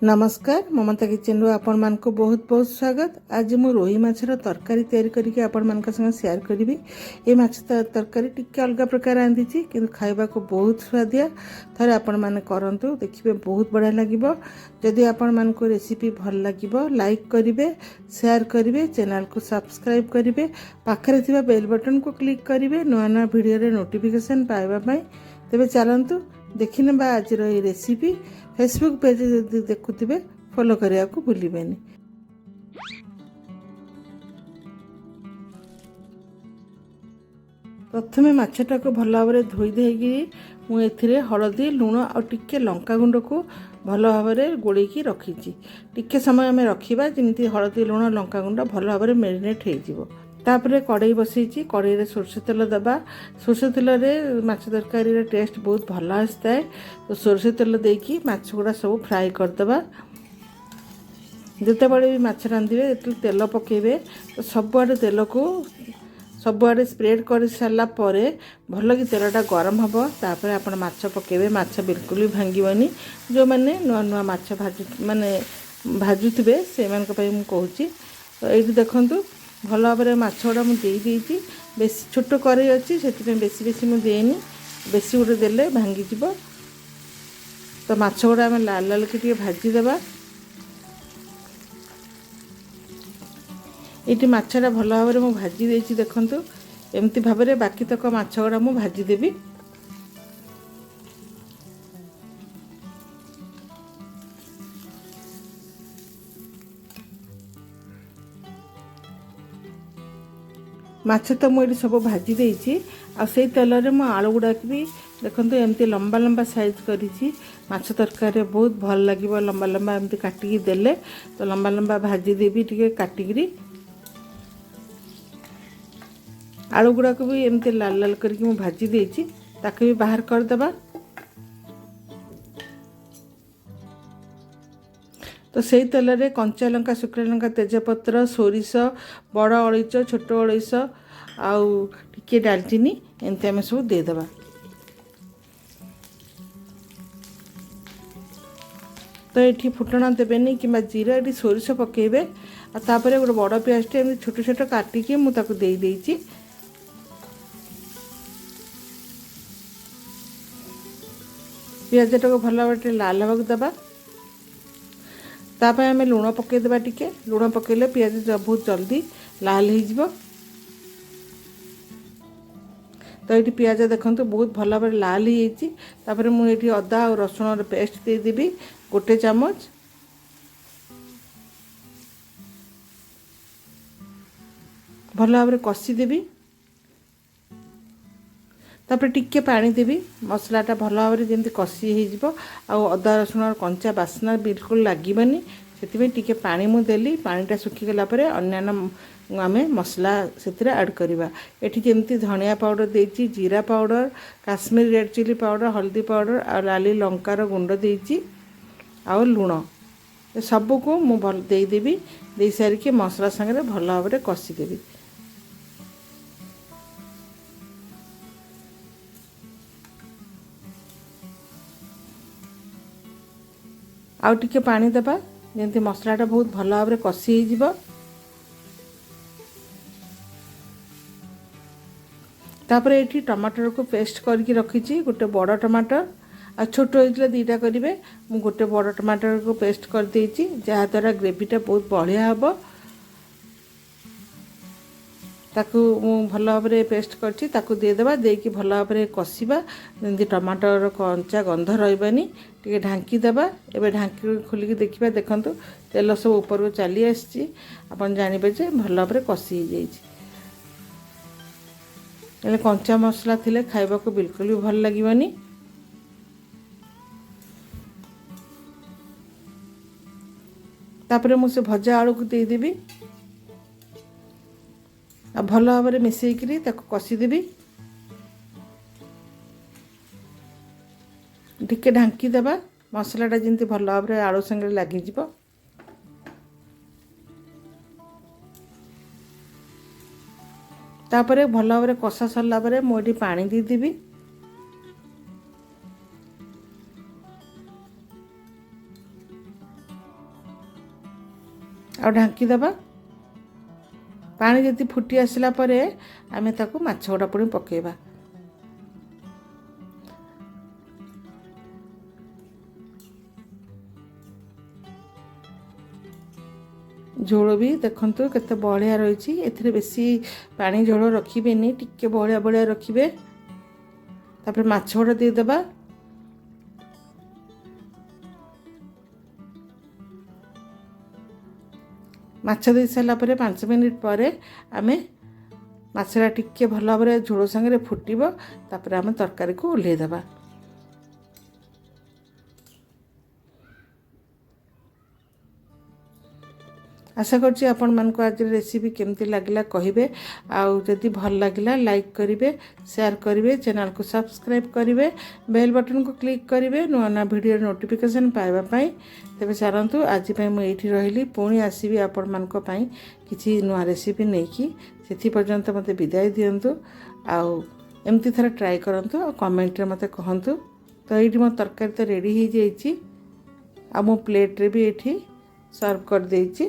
ନମସ୍କାର, ମମତା କିଚେନରୁ ଆପଣମାନଙ୍କୁ ବହୁତ ବହୁତ ସ୍ୱାଗତ। ଆଜି ମୁଁ ରୋହି ମାଛର ତରକାରୀ ତିଆରି କରିକି ଆପଣମାନଙ୍କ ସାଙ୍ଗେ ସେୟାର କରିବି। ଏ ମାଛ ତରକାରୀ ଟିକେ ଅଲଗା ପ୍ରକାର ରାନ୍ଧିଛି, କିନ୍ତୁ ଖାଇବାକୁ ବହୁତ ସୁଆଦିଆ। ଥରେ ଆପଣମାନେ କରନ୍ତୁ, ଦେଖିବେ ବହୁତ ବଢ଼ିଆ ଲାଗିବ। ଯଦି ଆପଣମାନଙ୍କୁ ରେସିପି ଭଲ ଲାଗିବ, ଲାଇକ୍ କରିବେ, ସେୟାର କରିବେ, ଚ୍ୟାନେଲକୁ ସବସ୍କ୍ରାଇବ୍ କରିବେ, ପାଖରେ ଥିବା ବେଲ୍ ବଟନ୍କୁ କ୍ଲିକ୍ କରିବେ ନୂଆ ନୂଆ ଭିଡ଼ିଓରେ ନୋଟିଫିକେସନ୍ ପାଇବା ପାଇଁ। ତେବେ ଚାଲନ୍ତୁ ଦେଖିନେବା ଆଜିର ଏଇ ରେସିପି। ଫେସବୁକ୍ ପେଜ୍ ଯଦି ଦେଖୁଥିବେ, ଫଲୋ କରିବାକୁ ଭୁଲିବେନି। ପ୍ରଥମେ ମାଛଟାକୁ ଭଲ ଭାବରେ ଧୋଇ ଧୋଇକି ମୁଁ ଏଥିରେ ହଳଦୀ, ଲୁଣ ଆଉ ଟିକେ ଲଙ୍କା ଗୁଣ୍ଡକୁ ଭଲ ଭାବରେ ଗୋଳେଇକି ରଖିଛି। ଟିକେ ସମୟ ଆମେ ରଖିବା, ଯେମିତି ହଳଦୀ, ଲୁଣ, ଲଙ୍କା ଗୁଣ୍ଡ ଭଲ ଭାବରେ ମ୍ୟାରିନେଟ୍ ହେଇଯିବ। ତାପରେ କଡ଼େଇ ବସେଇଛି। କଡ଼େଇରେ ସୋରିଷ ତେଲ ଦେବା। ସୋରିଷ ତେଲରେ ମାଛ ତରକାରୀର ଟେଷ୍ଟ ବହୁତ ଭଲ ଆସିଥାଏ। ତ ସୋରିଷ ତେଲ ଦେଇକି ମାଛ ଗୁଡ଼ା ସବୁ ଫ୍ରାଏ କରିଦେବା। ଯେତେବେଳେ ବି ମାଛ ରାନ୍ଧିବେ, ଯେତେବେଳେ ତେଲ ପକାଇବେ, ତ ସବୁଆଡ଼େ ତେଲକୁ ସବୁଆଡ଼େ ସ୍ପ୍ରେଡ଼୍ କରିସାରିଲା ପରେ ଭଲକି ତେଲଟା ଗରମ ହେବ, ତାପରେ ଆପଣ ମାଛ ପକାଇବେ। ମାଛ ବିଲକୁଲ ବି ଭାଙ୍ଗିବନି। ଯେଉଁମାନେ ନୂଆ ନୂଆ ମାଛ ଭାଜୁ ମାନେ ଭାଜୁଥିବେ, ସେମାନଙ୍କ ପାଇଁ ମୁଁ କହୁଛି। ତ ଏଇଠି ଦେଖନ୍ତୁ, ଭଲ ଭାବରେ ମାଛ ଗୁଡ଼ା ମୁଁ ଦେଇଦେଇଛି। ବେଶୀ ଛୋଟ କରେଇ ଅଛି, ସେଥିପାଇଁ ବେଶୀ ବେଶୀ ମୁଁ ଦେଇନି। ବେଶୀ ଗୋଟେ ଦେଲେ ଭାଙ୍ଗିଯିବ। ତ ମାଛ ଗୁଡ଼ା ଆମେ ଲାଲ ଲାଲକି ଟିକେ ଭାଜିଦେବା। ଏଇଠି ମାଛଟା ଭଲ ଭାବରେ ମୁଁ ଭାଜି ଦେଇଛି। ଦେଖନ୍ତୁ, ଏମିତି ଭାବରେ ବାକି ତକ ମାଛ ଗୁଡ଼ା ମୁଁ ଭାଜିଦେବି। ମାଛ ତ ମୁଁ ଏଠି ସବୁ ଭାଜି ଦେଇଛି। ଆଉ ସେଇ ତେଲରେ ମୁଁ ଆଳୁ ଗୁଡ଼ାକ ବି ଦେଖନ୍ତୁ, ଏମିତି ଲମ୍ବା ଲମ୍ବା ସାଇଜ୍ କରିଛି। ମାଛ ତରକାରୀରେ ବହୁତ ଭଲ ଲାଗିବ ଲମ୍ବା ଲମ୍ବା ଏମିତି କାଟିକି ଦେଲେ। ତ ଲମ୍ବା ଲମ୍ବା ଭାଜିଦେବି ଟିକେ କାଟିକିରି। ଆଳୁ ଗୁଡ଼ାକ ବି ଏମିତି ଲାଲ ଲାଲ କରିକି ମୁଁ ଭାଜି ଦେଇଛି, ତାକୁ ବି ବାହାର କରିଦେବା। ତ ସେଇ ତେଲରେ କଞ୍ଚା ଲଙ୍କା, ଶୁଖିଲା ଲଙ୍କା, ତେଜପତ୍ର, ସୋରିଷ, ବଡ଼ ଅଳେଇଚ, ଛୋଟ ଅଳେଇଚ ଆଉ ଟିକେ ଡାଲଚିନି ଏମିତି ଆମେ ସବୁ ଦେଇଦେବା। ତ ଏଠି ଫୁଟଣ ଦେବେନି କିମ୍ବା ଜିରା, ଏଠି ସୋରିଷ ପକାଇବେ। ଆଉ ତାପରେ ଗୋଟେ ବଡ଼ ପିଆଜଟେ ଏମିତି ଛୋଟ ଛୋଟ କାଟିକି ମୁଁ ତାକୁ ଦେଇଦେଇଛି। ପିଆଜଟାକୁ ଭଲ ଭାବରେ ଟିକେ ଲାଲ ହେବାକୁ ଦେବା। ତା ପାଇଁ ଆମେ ଲୁଣ ପକାଇଦେବା ଟିକେ। ଲୁଣ ପକାଇଲେ ପିଆଜ ବହୁତ ଜଲ୍ଦି ଲାଲ ହେଇଯିବ। ତ ଏଇଠି ପିଆଜ ଦେଖନ୍ତୁ, ବହୁତ ଭଲ ଭାବରେ ଲାଲ ହେଇଯାଇଛି। ତାପରେ ମୁଁ ଏଇଠି ଅଦା ଆଉ ରସୁଣର ପେଷ୍ଟ ଦେଇଦେବି ଗୋଟେ ଚାମଚ। ଭଲ ଭାବରେ କଷିଦେବି। ତାପରେ ଟିକେ ପାଣି ଦେବି। ମସଲାଟା ଭଲ ଭାବରେ ଯେମିତି କଷି ହେଇଯିବ ଆଉ ଅଦା ରସୁଣର କଞ୍ଚା ବାସ୍ନା ବିଲକୁଲ ଲାଗିବନି, ସେଥିପାଇଁ ଟିକେ ପାଣି ମୁଁ ଦେଲି। ପାଣିଟା ଶୁଖିଗଲା ପରେ ଅନ୍ୟାନ୍ୟ ଆମେ ମସଲା ସେଥିରେ ଆଡ଼୍ କରିବା। ଏଠି ଯେମିତି ଧନିଆ ପାଉଡ଼ର ଦେଇଛି, ଜିରା powder, Kashmir red chilli powder, ହଳଦୀ ପାଉଡ଼ର ଆଉ ଲାଲି ଲଙ୍କାର ଗୁଣ୍ଡ ଦେଇଛି ଆଉ ଲୁଣ, ସବୁକୁ ମୁଁ ଭଲ ଦେଇଦେବି। ଦେଇସାରିକି ମସଲା ସାଙ୍ଗରେ ଭଲ ଭାବରେ କଷିଦେବି। ଆଉ ଟିକେ ପାଣି ଦେବା, ଯେମିତି ମସଲାଟା ବହୁତ ଭଲ ଭାବରେ କଷି ହେଇଯିବ। ତାପରେ ଏଇଠି ଟମାଟରକୁ ପେଷ୍ଟ କରିକି ରଖିଛି। ଗୋଟେ ବଡ଼ ଟମାଟର, ଆଉ ଛୋଟ ହେଇଥିଲେ ଦୁଇଟା କରିବେ। ମୁଁ ଗୋଟେ ବଡ଼ ଟମାଟରକୁ ପେଷ୍ଟ କରିଦେଇଛି, ଯାହାଦ୍ୱାରା ଗ୍ରେଭିଟା ବହୁତ ବଢ଼ିଆ ହେବ। ତାକୁ ମୁଁ ଭଲ ଭାବରେ ପେଷ୍ଟ କରିଛି, ତାକୁ ଦେଇଦେବା। ଦେଇକି ଭଲ ଭାବରେ କଷିବା, ଯେମିତି ଟମାଟର କଞ୍ଚା ଗନ୍ଧ ରହିବନି। ଟିକେ ଢାଙ୍କି ଦେବା। ଏବେ ଢାଙ୍କି ଖୋଲିକି ଦେଖିବା। ଦେଖନ୍ତୁ, ତେଲ ସବୁ ଉପରକୁ ଚାଲି ଆସିଛି। ଆପଣ ଜାଣିବେ ଯେ ଭଲ ଭାବରେ କଷି ହେଇଯାଇଛି। ହେଲେ କଞ୍ଚା ମସଲା ଥିଲେ ଖାଇବାକୁ ବିଲକୁଲ ବି ଭଲ ଲାଗିବନି। ତାପରେ ମୁଁ ସେ ଭଜା ଆଳୁକୁ ଦେଇଦେବି ଆଉ ଭଲ ଭାବରେ ମିଶାଇକିରି ତାକୁ କଷିଦେବି। ଟିକେ ଢାଙ୍କି ଦେବା, ମସଲାଟା ଯେମିତି ଭଲ ଭାବରେ ଆଳୁ ସାଙ୍ଗରେ ଲାଗିଯିବ। ତାପରେ ଭଲ ଭାବରେ କଷା ସରିଲା ପରେ ମୁଁ ଏଠି ପାଣି ଦେଇଦେବି। ଆଉ ଢାଙ୍କିଦେବା। ପାଣି ଯଦି ଫୁଟି ଆସିଲା ପରେ ଆମେ ତାକୁ ମାଛ ଗୁଡ଼ା ପୁଣି ପକାଇବା। ଝୋଳ ବି ଦେଖନ୍ତୁ କେତେ ବଢ଼ିଆ ରହିଛି। ଏଥିରେ ବେଶୀ ପାଣି ଝୋଳ ରଖିବେନି, ଟିକେ ବହଳିଆ ବହଳିଆ ରଖିବେ। ତାପରେ ମାଛ ଗୁଡ଼ା ଦେଇଦେବା। ମାଛ ଦେଇ ସାରିଲା ପରେ 5 ମିନିଟ୍ ପରେ ଆମେ ମାଛଟା ଟିକେ ଭଲ ଭାବରେ ଝୋଳ ସାଙ୍ଗରେ ଫୁଟିବ, ତାପରେ ଆମେ ତରକାରୀକୁ ଓହ୍ଲେଇ ଦେବା। ଆଶା କରୁଛି ଆପଣମାନଙ୍କୁ ଆଜିର ରେସିପି କେମିତି ଲାଗିଲା କହିବେ, ଆଉ ଯଦି ଭଲ ଲାଗିଲା ଲାଇକ୍ କରିବେ, ସେୟାର କରିବେ, ଚ୍ୟାନେଲକୁ ସବସ୍କ୍ରାଇବ୍ କରିବେ, ବେଲ୍ ବଟନ୍କୁ କ୍ଲିକ୍ କରିବେ ନୂଆ ନୂଆ ଭିଡ଼ିଓର ନୋଟିଫିକେସନ୍ ପାଇବା ପାଇଁ। ତେବେ ଚାଲନ୍ତୁ, ଆଜି ପାଇଁ ମୁଁ ଏଇଠି ରହିଲି। ପୁଣି ଆସିବି ଆପଣମାନଙ୍କ ପାଇଁ କିଛି ନୂଆ ରେସିପି ନେଇକି। ସେଥିପର୍ଯ୍ୟନ୍ତ ମୋତେ ବିଦାୟ ଦିଅନ୍ତୁ, ଆଉ ଏମିତି ଥରେ ଟ୍ରାଏ କରନ୍ତୁ ଆଉ କମେଣ୍ଟରେ ମୋତେ କହନ୍ତୁ। ତ ଏଇଠି ମୋ ତରକାରୀ ତ ରେଡ଼ି ହେଇଯାଇଛି, ଆଉ ମୁଁ ପ୍ଲେଟ୍ରେ ବି ଏଇଠି ସର୍ଭ କରିଦେଇଛି।